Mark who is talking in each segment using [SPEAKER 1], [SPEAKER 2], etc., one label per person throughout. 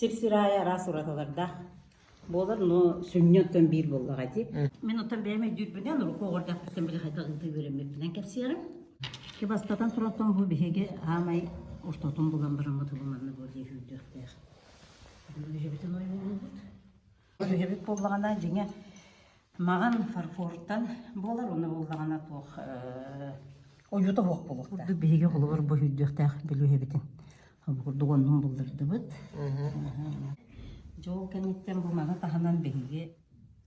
[SPEAKER 1] Сир-сир аайы араас уратылардаах буолар, но сүнньэ оттон биир буоллаҕа дии. Мин оттон бэйэм өйдүүрбүнэн, урукку оҕордохпуттан били хайдах ыытыы үөрэммиппинэн кэпсиэҕим. Ки бастатан туран бу биһиги аамай ортотун булан бараммыт бу манна бу дии сүүрдүөхтээх. Бүлүүһэбитин ойуулуубут. Бүлүүһэбит буоллаҕына дьиҥэ маҕан фарфортан буолар, уонна буоллаҕына туох ойуута суох буолуохтаах. Курдук биһиги холобур бу сүүрдүөхтээх бүлүүһэбитин бу курдук оннун буллардыбыт. Дьол кэнниттэн бу маны таһынан биһиги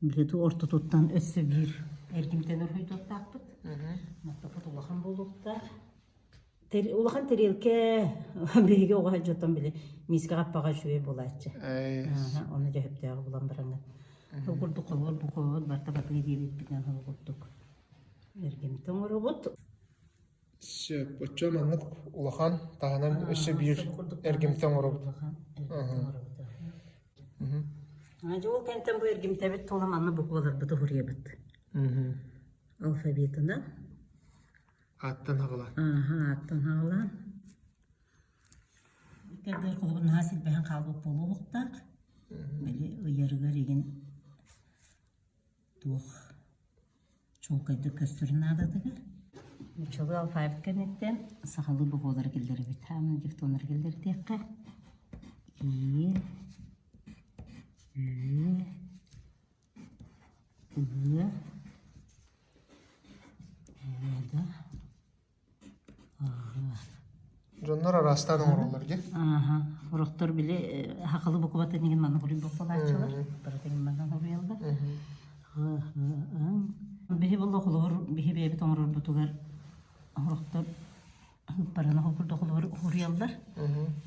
[SPEAKER 1] билету ортотуттан өссө биир эргимтэн уруһуйдуохтаахпыт. Маттапыт улахан буолуохтаах. Улахан тэриэлкэ биһиги оҕо дьоттон били миискэҕэ аппаҕа үчүгэй буолааччы. Ону дьөһөптөөҕү булан бараҥҥын. Ол курдук холобур бу холобур барта батыы диэбиппинэн ол курдук эргимтэ оҥоробут.
[SPEAKER 2] Сөп. Оччо маннык улахан таһынан өссө биир эргимтэ оҥоробут.
[SPEAKER 1] Дьэ ол кэнтэн бу эргимтэбит тула манна букваларбыт уһуруйабыт. Алфавитынан.
[SPEAKER 2] Ааттан аҕалаан.
[SPEAKER 1] Ааһа, ааттан аҕалаан. Иккэрдэр холобур наһаа силбэһэн хаалбыт буолуохтаах. Били ыйарыгар игин туох чуолкайдык көстөр наадатыгар. Нууччалыы алфавит кэнниттэн сахалыы буквалары киллэрэбит. Хаамын дифтоннары киллэрдиэххэ. И, Ү, Ы,
[SPEAKER 2] Дьоннор араастаан оҥороллор дии.
[SPEAKER 1] Ааһа, сорохтор били хахалы буквата нигин манна хоруйбут буолааччылар. Барытын манна хоруйаллар. Биһи буолла холобур биһи бэйэбит оҥорорбутугар сорохтор барана курдук холобур хоруйаллар.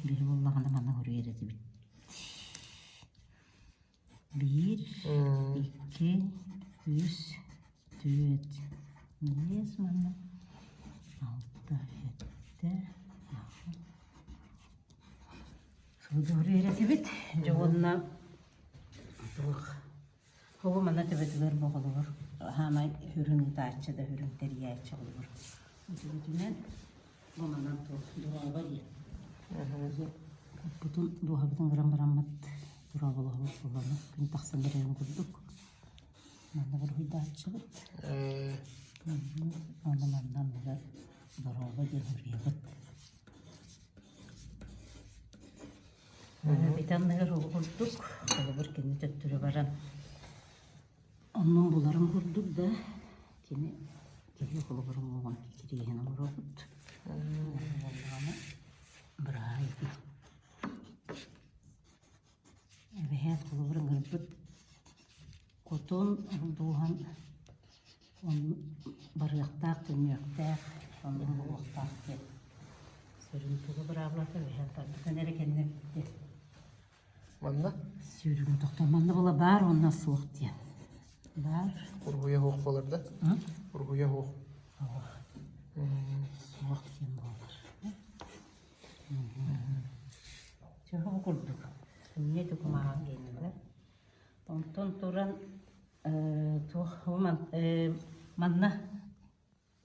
[SPEAKER 1] Биһи буоллаҕына манна хоруйар этибит. Биир, икки, үс, түөрт, биэс уонна алта, сэттэ, аҕыс. Сылдьыбыр үөрэтибит. Дьэ уонна туох Ол манна төбөтүгэр боҕолобор хаамай үрүҥ ытааччы да үрүҥ тэрийээччи холобур. Төбөтүнэн бу манан туох дуоһаба диэн. Куппутун дууһабытын гынан бараммыт тураабалаһабыт буоллаҕына күн тахсан эрэрин курдук манна уруһуйдааччыбыт. Уонна манна анныгар дорообо диэн суруйабыт. Ити анныгар ол курдук, холобур кини төттөрү баран оннун буларын курдук да кини киһи холобур уҥуоҕун кириэһин оҥоробут. Буоллаҕына быраай Эбэһээт холобур ыҥырбыт хотун дууһан Онно барыахтаах, төннүөхтээх, онно буолуохтаах диэн сүрүн тугу быраабылата үһээн барбытын эрэ кэннэ бүттэ.
[SPEAKER 2] Манна?
[SPEAKER 1] Сүүрүгүн тохтоо. Манна була баар уонна суох диэн. Баар.
[SPEAKER 2] Уруһуйа суох буолар да? Уруһуйа суох.
[SPEAKER 1] Суох диэн буолар. Чөһө курдук. Инньэ дукумаҕа диэннэр. Онтон туран туох манна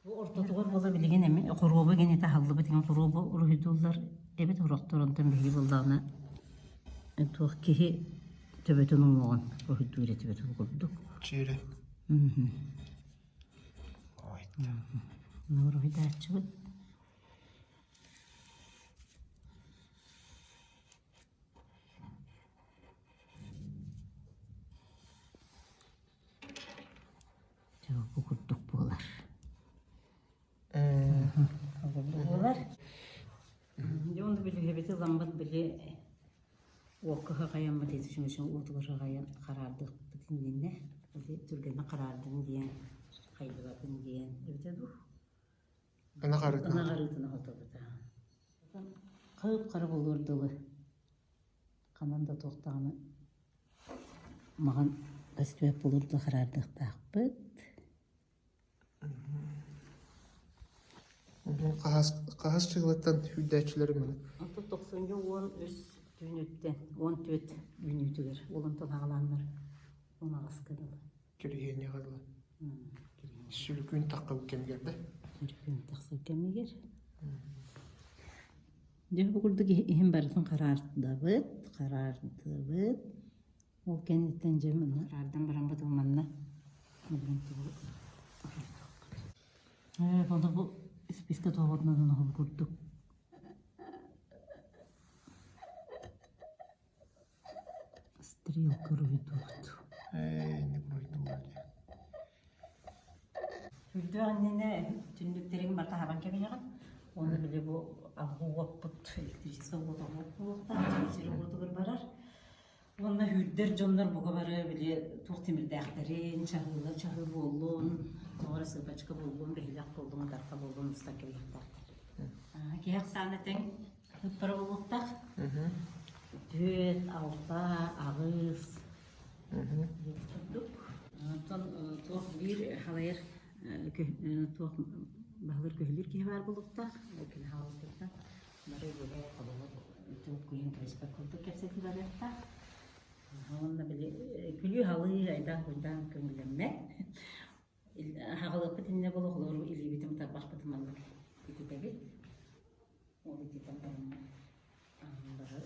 [SPEAKER 1] бу ортотугар буола билигин эми хоруоба гинэтэ аһыллыбыт иҥин хоруоба уруһуйдууллар эбит сорохтор онтон биһиги буоллаҕына туох киһи төбөтүн уҥуоҕун уруһуйдуур этибит ол курдук
[SPEAKER 2] Чиэрэ.
[SPEAKER 1] Уруһуйдааччыбыт Дьэ, бу курдук буолар. Буолар. Дьэ, онно билиһэбит ыламмыт били уокка хаҕайаммыт ити чүмэчи уотугар хаҕайан хараардыахпыт иннинэ били түргэнник хараардын диэн хайдыбатын диэн эбитэ дуу
[SPEAKER 2] Ынах арыытын
[SPEAKER 1] ынах арыытын оһотобут хап-хара буолуор дылы ханан да туох даҕаны маҕан көстүбэт буолуор дылы хараардыахтаахпыт
[SPEAKER 2] Хаһаас хаһаас чыылаттан сүүрдээччилэрим маны
[SPEAKER 1] Онтон тохсунньу 13 түүнүттэн 14 үүнүүтүгэр уолунтан аҕалааннар 18-ка дылы
[SPEAKER 2] Кириһиэнньэҕэ дылы Сүлүкүүн таххабыт кэмигэр да
[SPEAKER 1] Сүлүкүүн тахсар кэмигэр. Дьэ бу курдук иһин барытын хараардабыт, хараардыбыт. Ол кэнниттэн дьэ манна хараардан бараммыт манна Ээ, ону бу испиискэ туолбутунан оһол курдук Стрелка уруһуйдуубут.
[SPEAKER 2] Ээ, инник уруһуйдууллар дии.
[SPEAKER 1] Үрдүөх иннинэ түннүктэрин барыта хабан кэбиһэҕин. Уонна били бу алгы уоппут электричество уота уот буолуохтаах, сир уотугар барар. Уонна үүрдэр дьоннор бука бары били туох тимирдээхтэрин, чаһыылар чаһыы буоллун, тоҕо эрэ сыпачка буоллун, биһилэх буоллун, ытарха буоллун устан кэбиһиэхтээхтэр. Киһи ахсаана тэҥ ыппара буолуохтаах. Түөрт, алта, аҕыс курдук. Онтон туох биир халайар туох баһылыыр көһүлүүр киһи баар буолуохтаах. Кини хаалбытыттан бары үөһээ холобур куйун кэбиспэт курдук кэпсэтии барыахтаах. Уонна били күлүү-халыы айдаан-куйдаан көҥүллэммэт. Хаҕылыппыт иннэ буолуох олору илиибитин тарбахпытын маннык ититэбит. Ол ититэн баран бары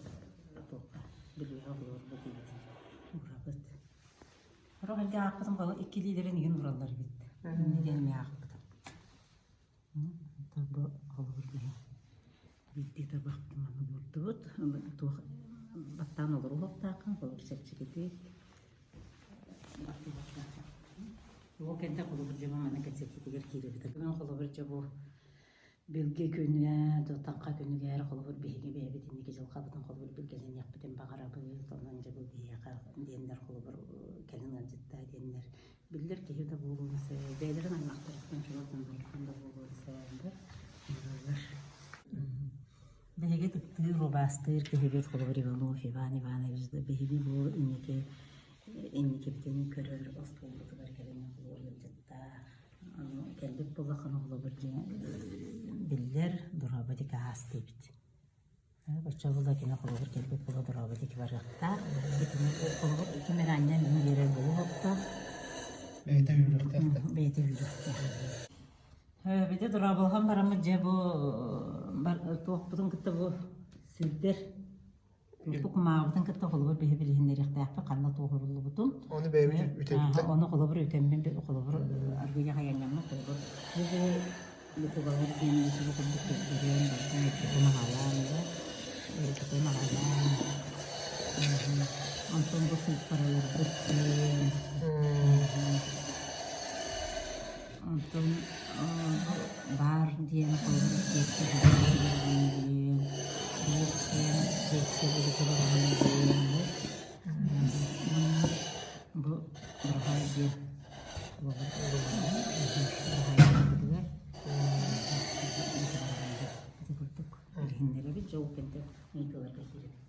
[SPEAKER 1] туохха бүлүүһэ олорбут илиитин уурабыт. Сорох эргэ аахпытым икки илиилэрин игин ураллар эбит. Инньэ диэн эмиэ аахпытым. Бу холобур биһи биирдии табахпытын манна уурдубут. Туох баттаан олоруу уһуктааххын, холобур чэпчэкитик. Ол кэннэ холобур дьэ бу манна кэпсэтиитигэр киирэбит. Бүгүн холобур дьэ бу Билгэ күнэ, таҥха күнүгэр холобур биһиги бэйэбит инники дьылҕабытын холобур билгэлэниэхпитин баҕарабыт, онон дьэ бу биһиэхэ диэннэр холобур кэлин ыалдьыттаа диэннэр биллэр киһи да буолуон сөп, бэйэлэрин аймахтарыттан чугас дьонноруттан да буолуон сөп ыҥыраллар. Биһиги ытыктыыр, убаастыыр киһибит холобур Иванов Иван Иванович да биһиги бу инники инникибитин көрөр остуолбутугар кэлин холобур ыалдьыттаа Кэлбит буоллаххына холобур дьиэ биллэр дорообо диэки аас диэбит. Оччо буолла кини холобур кэлбит буола дорообо диэки барыахтаах. Итини холобур ким эрэ анньан иһин биэрэр буолуохтаах.
[SPEAKER 2] Бэйэтэ үүрүөхтээх да.
[SPEAKER 1] Бэйэтэ үүрүөхтээх. Бити дорооболоһон бараммыт дьэ бу туохпутун кытта бу сирдэр Бу кумааҕыбытын кытта холобур биһи билиһиннэриэхтээхпит ханна туоһуруллубутун.
[SPEAKER 2] Ону бэйэбит үтэбит
[SPEAKER 1] Ону холобур үтэммин холобур аргыйа хайаҥҥаммыт холобур бу бу букубалар диэн бу курдук көрдөрөн барытын эппитин аҕалаан да эппитин аҕалаан онтон бу сыыппараларбыт диэн Онтон баар диэн холобур диэн туох диэн бу быраһаай диэн ити курдук билиһиннэрэбит дьэ ол кэнтэ ыйытыыларга киирэбит.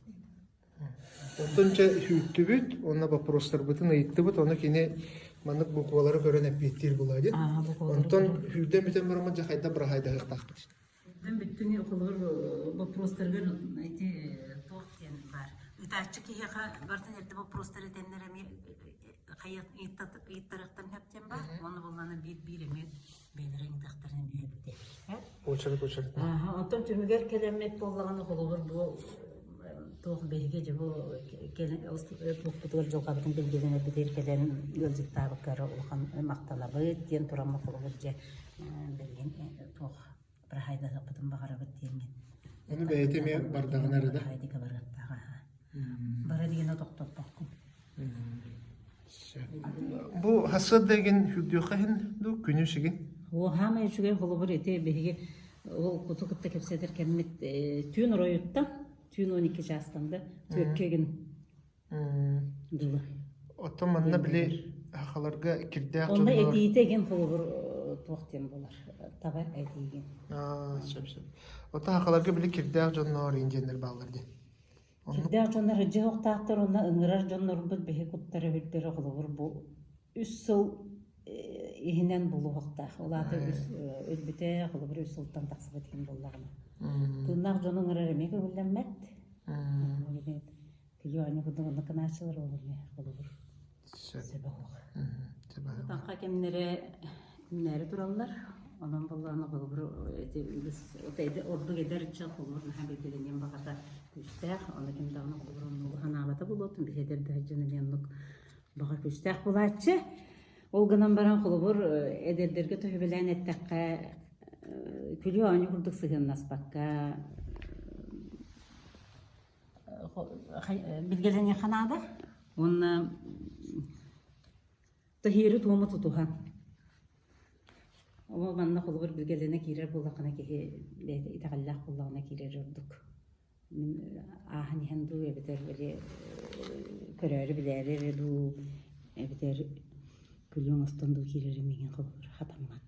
[SPEAKER 2] Онтон дьэ сүүттүбүт уонна боппуруостарбытын ыйыттыбыт, ону кини маннык буквалары көрөн эппиэттиир буолаа диэн. Онтон сүүрдэн бүтэн бараммыт дьэ хайдах быраһаайдаһыахтаахпыт?
[SPEAKER 1] Сүүрдэн бүттүн холобур боппуруостаргар ити туох диэн баар. Ыытааччы киһиэхэ барытын эрдэ боппуруостар этэннэр эмиэ ыйыттарыахтарын сөп диэн баар. Уонна буоллаҕына биир-биир эмиэ бэйэлэрэ ыытыахтарын эмиэ эбитэ.
[SPEAKER 2] Очерет очерет.
[SPEAKER 1] Онтон түмүгэр кэлэммит буоллаҕына холобур бу туох биһиги дьэ бу туохпутугар дьылҕабытын билгэлэнэрбитигэр кэлэн ыалдьыттаабыккар улахан махтанабыт диэн тураммыт холобур дьэ билигин туох быраһаайдаһыахпытын баҕарабыт диэҥҥин.
[SPEAKER 2] Ону бэйэтэ эмиэ бардаҕына эрэ да.
[SPEAKER 1] Быраһаайдыга барыахтаах аха. Бара дигэнэ тохтоппоккун.
[SPEAKER 2] Бу хасыат дэгин хүрдүөххэ иһин дуу, күнү сигин?
[SPEAKER 1] О, хаамай үчүгэй холобур ити биһиги ол куту кытта кэпсэтэр кэммит түүн оройуттан, түүн 12 чаастан да түөккэ гин дылы.
[SPEAKER 2] Оттон манна били хахаларга кирдээх
[SPEAKER 1] Онно
[SPEAKER 2] дьоннор...
[SPEAKER 1] этиитэ ген холобур туох диэн булар таба этиигин.
[SPEAKER 2] Аа, сөп сөп. Оттон хахаларга били кирдээх дьоннор индианнар бааллар дии.
[SPEAKER 1] Сүрдээх дьоннор дьиэ-уохтаахтар уонна ыҥырар дьоннорбут биһи куттара үрдэрэ холобур бу үс сыл иһинэн булуохтаах. Ол аата үс өлбүтэ холобур үс сылтан тахсыбыт иһин буоллаҕына. Тыыннаах дьону ыҥырар эмиэ көҥүллэммэт. Күлүү оонньуу курдук оннук гынааччылар ол эмиэ холобур сөбө суох. Таҥха кэмнэрэ күннээри тураллар. Онон буоллаҕына холобур ити үгүс ордук эдэр ыччат холобур наһаа билгэлэниэн баҕата күүстээх. Ону ким даҕаны холобур оннугу санаабата буолуотун биһи эдэр да дьон эмиэ оннук баҕа күүстээх буолааччы. Ол гынан баран холобур эдэрдэргэ төһөбүлээн эттэххэ күлүү оонньуу курдук сыһыаннаспакка билгэлэниэххэ наада уонна таһиыры-туому тутуһан. Ол манна холобур билгэлэнэ киирэр буоллаххына киһи бэйэтэ итэҕэллээх буоллаҕына киирэр ордук. Мин ааһан иһэн дуу эбэтэр били көрөөрү-билээри эрэ дуу эбэтэр күлүү оҥостон дуу киирэрим миигин холобур хатаммат.